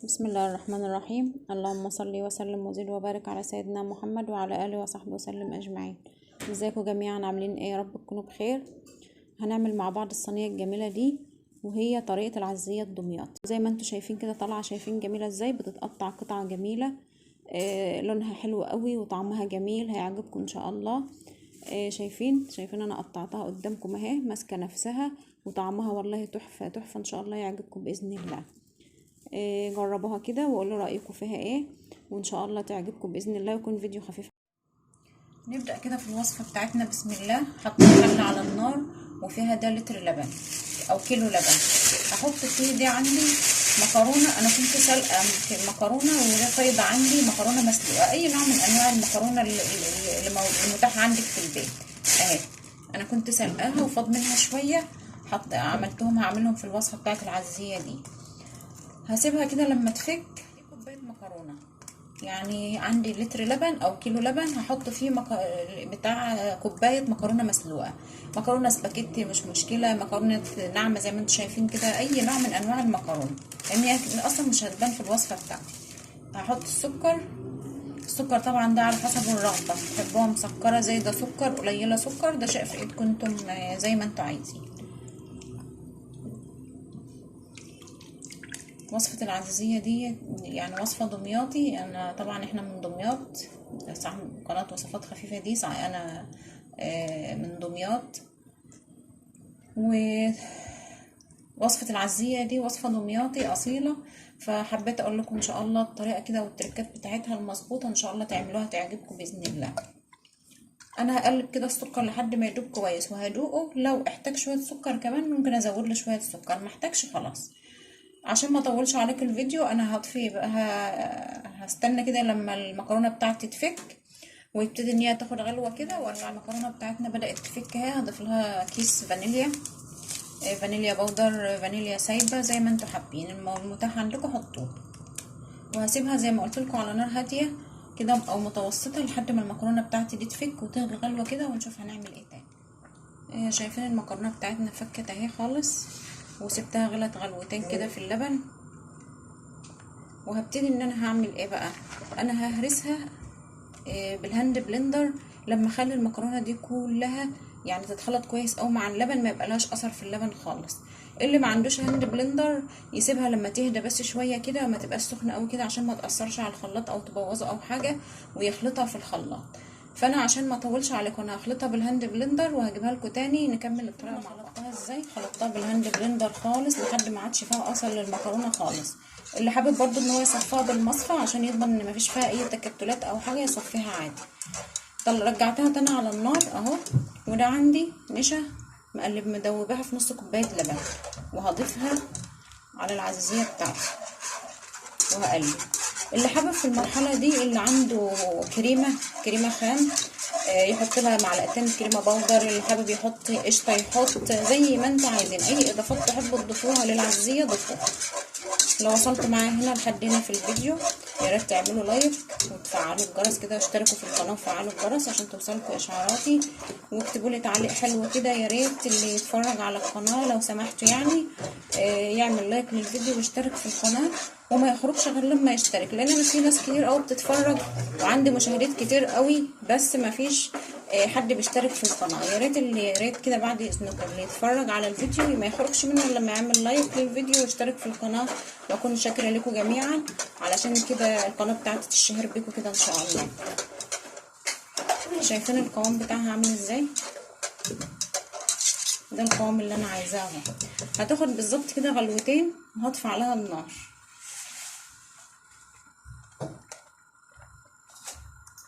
بسم الله الرحمن الرحيم. اللهم صل وسلم وزد وبارك على سيدنا محمد وعلى اله وصحبه وسلم اجمعين. ازيكم جميعا، عاملين ايه؟ يا رب تكونوا بخير. هنعمل مع بعض الصينية الجميلة دي، وهي طريقه العزيزيه الدمياط. زي ما انتم شايفين كده طالعه، شايفين جميلة ازاي، بتتقطع قطع جميلة، لونها حلو قوي وطعمها جميل، هيعجبكم ان شاء الله. شايفين انا قطعتها قدامكم اهي، ماسكه نفسها وطعمها والله تحفة تحفة، ان شاء الله يعجبكم باذن الله. جربوها كده وقولوا رايكم فيها ايه، وان شاء الله تعجبكم باذن الله، ويكون فيديو خفيف. نبدا كده في الوصفة بتاعتنا. بسم الله. حطيت حله على النار وفيها ده لتر لبن او كيلو لبن. هحط فيه دي عندي مكرونه، انا كنت سلقه مكرونه وده فايضه عندي مكرونه مسلوقة، اي نوع من انواع المكرونه اللي متاح عندك في البيت اهي. انا كنت سلقاها وفاض منها شوية، حط عملتهم هعملهم في الوصفة بتاعت العزيزيه دي. هسيبها كده لما تفك. كوباية مكرونه، يعني عندي لتر لبن او كيلو لبن هحط فيه بتاع كوباية مكرونه مسلوقة، مكرونه سباكيتي مش مشكلة، مكرونه ناعمة زي ما انتم شايفين كده، اي نوع من انواع المكرونه، لان هي اصلا مش هتبان في الوصفة بتاعتي. هحط السكر. السكر طبعا ده على حسب الرغبة، تحبوها مسكره زي ده سكر، قليله سكر، ده شيء في ايدكم انتم زي ما انتم عايزين. وصفة العزيزية دي يعني وصفة دمياطي، انا طبعا احنا من دمياط، صاحب قناة وصفات خفيفة دي انا من دمياط. ووصفة العزيزية دي وصفة دمياطي اصيلة، فحبيت اقول لكم ان شاء الله الطريقة كده والتركات بتاعتها المظبوطة، ان شاء الله تعملوها تعجبكم باذن الله. انا هقلب كده السكر لحد ما يدوب كويس وهدوقه، لو احتاج شوية سكر كمان ممكن ازود له شوية سكر، ما احتاجش خلاص. عشان ما اطولش عليك الفيديو انا هطفي بقى، هستنى كده لما المكرونه بتاعتي تفك ويبتدي ان هي تاخد غلوه كده. وارجع المكرونه بتاعتنا بدات تفك اهي، هضيف لها كيس فانيليا، فانيليا powder، فانيليا سايبه، زي ما انتم حابين، المتاح عندكم حطوه. وهسيبها زي ما قلت لكم على نار هادية كده او متوسطه لحد ما المكرونه بتاعتي دي تفك وتغلي غلوه كده، ونشوف هنعمل ايه تاني. شايفين المكرونه بتاعتنا فكت اهي خالص، وسبتها غلت غلوتين كده في اللبن. وهبتدي ان انا هعمل ايه بقى، انا ههرسها بال hand blender لما اخلي المكرونه دي كلها يعني تتخلط كويس او مع اللبن، ما يبقالهاش اثر في اللبن خالص. اللي ما عندوش hand blender يسيبها لما تهدى بس شوية كده، ما تبقاش سخنة قوي كده عشان ما تاثرش على الخلاط او تبوظه او حاجة، ويخلطها في الخلاط. فانا عشان ما اطولش عليكم انا هخلطها بال hand blender وهجيبها لكم تاني نكمل الطريقة مع بعض. خلطتها ازاي؟ خلطتها بال hand blender خالص لحد ما عادش فيها اثر للمكرونه خالص. اللي حابب برضو ان هو يصفيها بالمصفى عشان يضمن ان مفيش فيها اي تكتلات او حاجة يصفيها عادي. طل رجعتها تاني على النار اهو، وده عندي نشا مقلب مدوباها في نص كوباية لبن، وهضيفها على العزيزيه بتاعتي وهقلب. اللي حابب في المرحلة دي اللي عنده كريمة خام يحط لها معلقتين كريمة powder، اللي حابب يحط قشطه يحط، زي ما انتوا عايزين، اي اضافات تحبوا تضيفوها للعزيزيه ضيفوها. لو وصلت معايا هنا لحد هنا في الفيديو يا ريت تعملوا like وتفعلوا الجرس كده، واشتركوا في القناة وفعلوا الجرس عشان توصلكوا اشعاراتي، واكتبوا لي تعليق حلو كده. يا ريت اللي يتفرج على القناة لو سمحتوا يعني يعمل like للفيديو ويشترك في القناة، وما يخرجش غير لما يشترك، لان انا في ناس كتير قوي بتتفرج وعندي مشاهدات كتير قوي بس ما فيش حد بيشترك في القناة. يا ريت اللي يا ريت كده بعد اذنكم اللي يتفرج على الفيديو ما يخرجش منه لما يعمل like للفيديو ويشترك في القناة، واكون شاكرة لكم جميعا علشان كده القناة بتاعتي تشهر بيكم كده ان شاء الله. شايفين القوام بتاعها عامل ازاي؟ ده القوام اللي انا عايزاه اهو. هتاخد بالظبط كده غلوتين وهطفي عليها النار.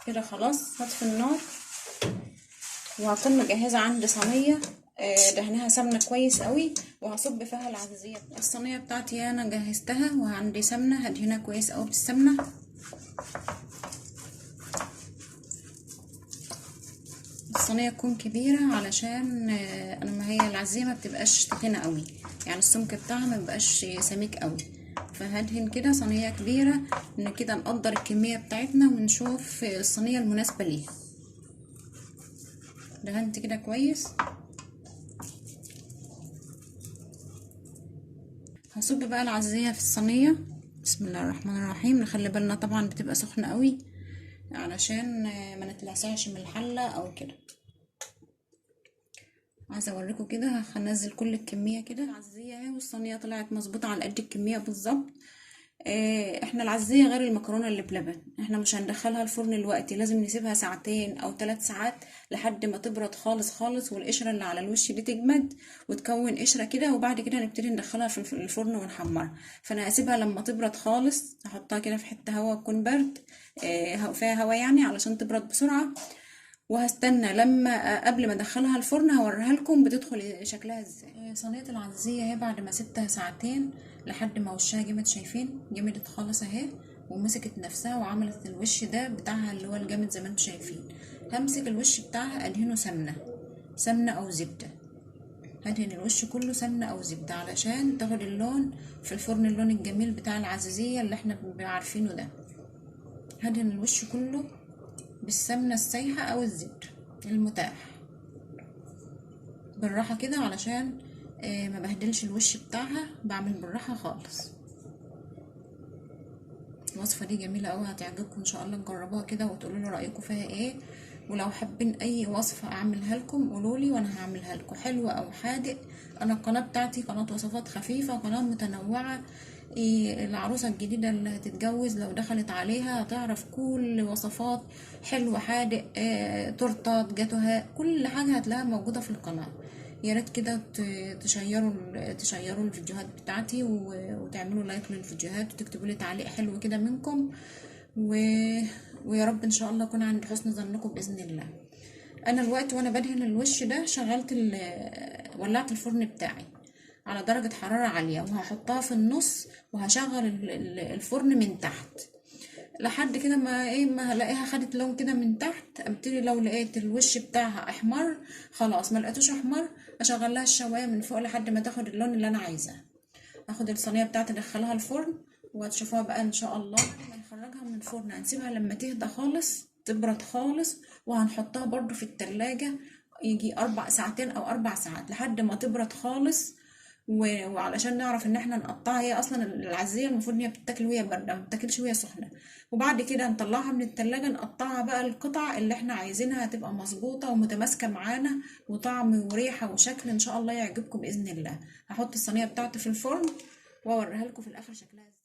كده خلاص هطفي النار، وهكون مجهزة عندي صينية دهنها سمنه كويس قوي، وهصب فيها العزيزيه. الصينية بتاعتي انا جهزتها وعندي سمنه هدهنها كويس قوي بالسمنه. الصينية تكون كبيرة علشان انا ما هي العزيزيه ما بتبقاش تخينة قوي، يعني السمك بتاعها ما بيبقاش سميك قوي، فهدهن كده صينية كبيرة ان كده نقدر الكمية بتاعتنا ونشوف الصينية المناسبة ليها. دهنت كده كويس. هصب بقى العزيزيه في الصينية. بسم الله الرحمن الرحيم. نخلي بالنا طبعا بتبقى سخنة قوي علشان ما نتلسعش من الحلة او كده. عايزه اوريكم كده، هنزل كل الكمية كده. العزيزيه اهي، والصينيه طلعت مظبوطة على قد الكمية بالظبط. احنا العزيزيه غير المكرونه اللي بلبن، احنا مش هندخلها الفرن دلوقتي، لازم نسيبها ساعتين او 3 ساعات لحد ما تبرد خالص خالص، والقشره اللي على الوش دي تجمد وتكون قشرة كده، وبعد كده نبتدي ندخلها في الفرن ونحمرها. فانا هسيبها لما تبرد خالص، هحطها كده في حتة هوا تكون برد، فيها هوا يعني علشان تبرد بسرعة. وهستنى لما قبل ما ادخلها الفرن هوريها لكم بتدخل شكلها ازاي. صينية العزيزيه اهي بعد ما سبتها ساعتين لحد ما وشها جمد، شايفين جمدت خالص اهي ومسكت نفسها وعملت الوش ده بتاعها اللي هو الجامد زي ما انتم شايفين. همسك الوش بتاعها ادهنه سمنه، سمنه او زبدة، هدهن الوش كله سمنه او زبدة علشان تاخد اللون في الفرن، اللون الجميل بتاع العزيزيه اللي احنا بنبقى عارفينه ده. هدهن الوش كله بالسمنه السايحه او الزبدة المتاح، بالراحة كده علشان ما بهدلش الوش بتاعها، بعمل بالراحة خالص. الوصفة دي جميلة قوي، هتعجبكم ان شاء الله، تجربوها كده وتقولوا لي رايكم فيها ايه. ولو حابين اي وصفه اعملها لكم قولوا لي وانا هعملها لكم، حلوة او حادق. انا القناة بتاعتي قناة وصفات خفيفة، قناة متنوعة. العروسة الجديدة اللي هتتجوز لو دخلت عليها هتعرف كل وصفات حلو حادق، تورتات، جاتوهات، كل حاجة هتلاقيها موجودة في القناة. يا ريت كده تشيروا الفيديوهات بتاعتي وتعملوا like للفيديوهات وتكتبوا لي تعليق حلو كده منكم، ويا رب ان شاء الله اكون عند حسن ظنكم باذن الله. انا الوقت وانا بدهن الوش ده شغلت ولعت الفرن بتاعي على درجة حرارة عالية، وهحطها في النص وهشغل الفرن من تحت لحد كده ما هلاقيها خدت لون كده من تحت. ابتدي لو لقيت الوش بتاعها احمر خلاص، ما لقيتوش احمر اشغل لها الشوايه من فوق لحد ما تاخد اللون اللي انا عايزاه. اخد الصينية بتاعتي ادخلها الفرن وهتشوفوها بقى ان شاء الله. هنخرجها من الفرن هنسيبها لما تهدى خالص، تبرد خالص، وهنحطها برضو في التلاجة يجي 4 ساعتين او 4 ساعات لحد ما تبرد خالص، وعلشان نعرف ان احنا نقطعها. هي اصلا العزيه المفروض ان هي بتتاكل وهي باردة، ما بتتاكلش وهي سخنة. وبعد كده نطلعها من التلاجة نقطعها بقى القطع اللي احنا عايزينها، تبقى مظبوطة ومتماسكه معانا، وطعم وريحه وشكل ان شاء الله يعجبكم باذن الله. هحط الصينية بتاعتي في الفرن واوريها لكم في الاخر شكلها ازاي.